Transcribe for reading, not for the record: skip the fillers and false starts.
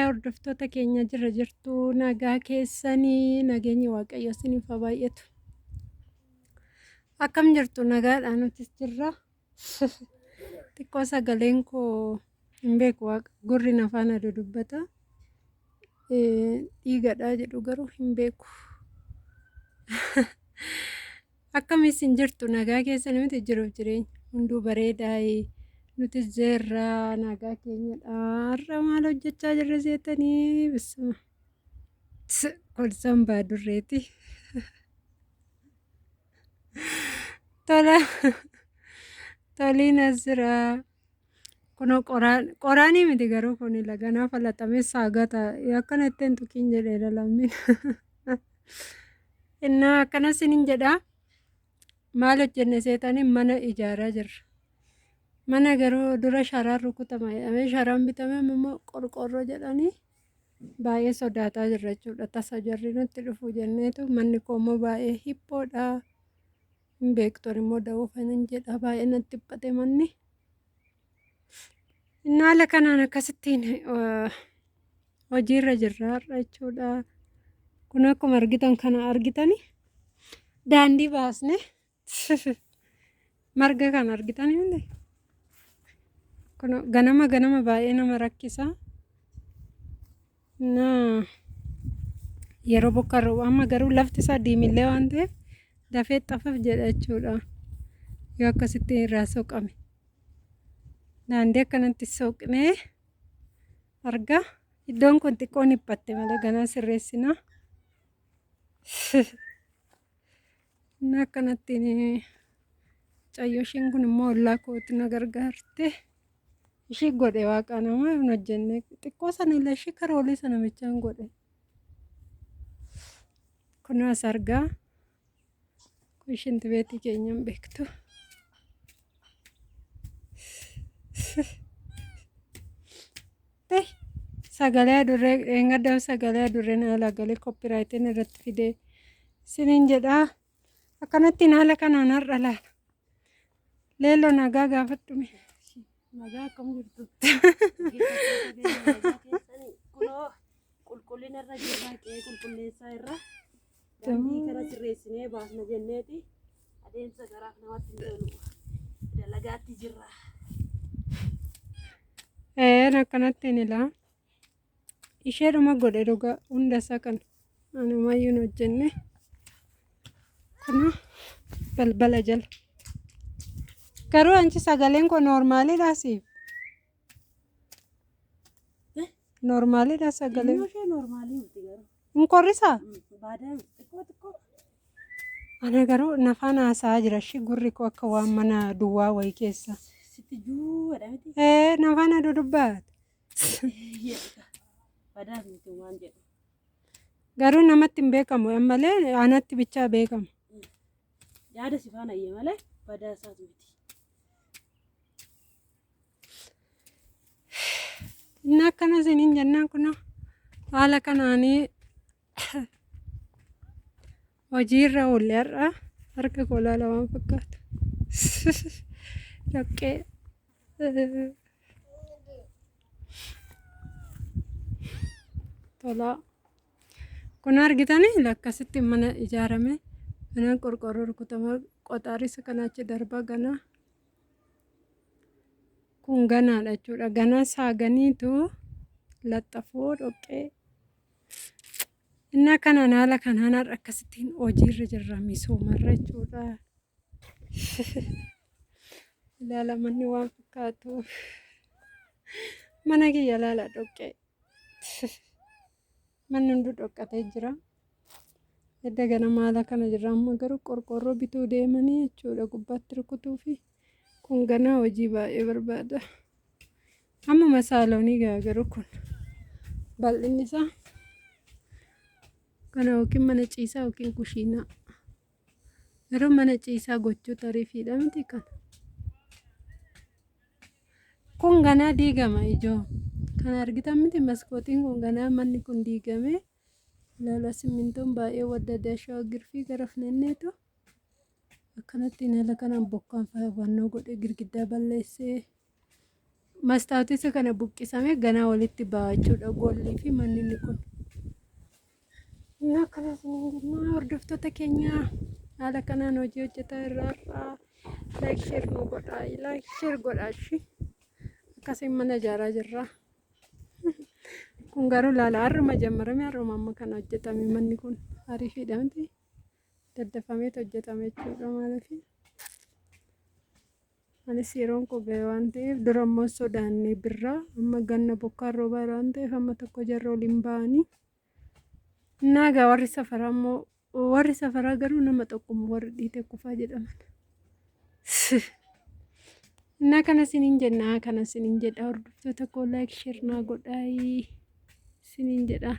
Hordoftoota keenya jirra jirtu nagaa keessanii nageenyi Waaqayyo isiniif haa baay'atu. Akkam jirtu nagaadha nutis jirra. Xiqqoo sagaleen koo hin beeku waaqa gurri na faana dudubbata. Dhiigadha jedhu garuu hin beeku. Akkam isin jirtu nagaa keessan miti jiruuf jireenya hunduu bareedaayi nutis jirra nagaa keenyadha har'a maal hojjechaa jirra seetanii bisuma kolsaan baadurreeti tola toliin as jira kunoo qoraan qoraanii miti garuu kun laganaa falaxamee saagata akkana ittiin tuqiin jedheera lammiin. Innaa akkana isiniin jedha. Maal hojjenne seetanii mana ijaaraa jirra. Mana garuu dura sharaan rukutama jedhamee sharaan bitame amma immoo qorqoorroo jedhanii baay'ee sodaataa jirra jechuudha. Tasa jarri nutti dhufu jenneetu manni koo immoo baay'ee hiphoodha. Hin beektu ani immoo da'uufan jedha baay'ee natti dhiphate manni. Inni haala kanaan akkasittiin hojiirra jirra har'a jechuudha. Kun akkuma argitan kana argitani daandii baasne marga kana argitani hundi. Kun ganama ganama baay'ee nama rakkisa. Na yeroo bokkaan roobu amma garuu lafti isaa diimillee waan ta'eef dafee xafaf jedha jechuudha. Yoo akkasitti irraa soqame. Daandii akkanatti soqnee argaa. Iddoon kun xiqqoo dhiphatte malee ganaa sirreessina. Inni akkanatti cayyoo ishiin kun immoo ollaa kootti na gargaarte. Ishii godhe waaqa nama hin hojjenne xiqqoo sana illee ishii karoolii sana bichaan godhe. Kun as argaa. Kun shinti beetii keenya hin beektu. Sagalee adurree dheengadda sagalee adurree na jalaa galee koppiraayitiin irratti fidee isiniin jedhaa. Akkanattiin haala kanaan har'a laala. Leelloo nagaa gaafadhu mee. Nagaa akkam jirtu? Dhaggeeffattoota keenya nagaa keessanii kunoo qulqullina irra jirra qe'ee qulqulleessaa irra daandii kana sirreessinee baasna jenneeti adeemsa garaaf namatti hin tolu dalagaatti jirra. Een akkanattiin ilaa. Isheedhuma godhe dhugaa hunda isaa kana anumayyuu hin hojjenne. Kuna balbala jala. Garuu anchi sagaleen koo noormaaliidha siif. Noormaaliidha sagaleen. Xinnoo ishee noormaalii miti garuu. Hin korrisaa? Baadaa xiqqoo xiqqoo. Ana garuu nafaan haasa'aa jira. Ishii gurri koo akka waan mana duwwaa wayii keessa. Sitti juudha miti. Ee nafaan dudubbaata. Badaas miti waan jedhu. Garuu namatti hin beekamu ammalee anatti bichaa beekama. Yaada si faana iyya malee badaa isaas miti. Inni akkana isiniin jennaan kun haala kanaanii hojiirra oolle har'a harka koo laala waan fakkaatu. Dhoqqee. Tolaa. Kun argitanii akkasitti mana ijaarame. Mana qorqoorroo rukutama qoxaarisa kana achi darbaa ganaa. Kun ganaadha jechuudha. Ganaa saaganiitu laxxafoo dhoqqee. Innaa kanaan haala kanaan har'a akkasittiin hojiirra jirra misoomarra jechuudha. Ilaala manni waan fakkaatu. Mana kiyya ilaala dhoqqee. Manni hunduu dhoqqatee jira. Edda ganama haala kana jirra amma garuu qorqoorroo bituu deemanii jechuudha gubbaatti rukutuu fi kun ganaa hojii baay'ee barbaada. Ammuma saaloonii ga'a garuu kun bal'inni isaa kana yookiin mana ciisaa yookiin kushiinaa. Garuu mana ciisaa gochuu tariifiidha miti kana. Kun ganaa diigama ijoo. Kana argitan miti maskootiin kun ganaa manni kun diigame. Ilaala simmintoon baay'ee waddadee ashawaa girfii garafnenneetu akkanatti haala kanaan bokkaan fayyadannoo godhee girgiddaa balleessee. Mastaawotisa kana buqqisame ganaa walitti ba'a jechuudha gollii fi manni inni kun. Inni akkana isiniin jenna hordoftoota keenya haala kanaan hojii hojjetaa irraa har'aa like share nu godhaa like share godhaa ishii akkasiin mana ijaaraa jirra. Kun garuu laala har'uma jammarame har'uma amma kana hojjetame manni kun ariifiidha miti daddafameet hojjetame jechuudha maaliif. Anis yeroon koo gahe waan ta'eef dura immoo sodaanne birraa amma ganna bokkaan roobaa jira waan ta'eef amma tokko jarra waliin ba'anii. Naagaa warri safaraa immoo warri safaraa garuu nama tokkuma warri dhiite kufaa jedhaman. Innaa kana isiniin jenna kana isiniin jedha hordoftoota koo like share naa godhaa isiniin jedha.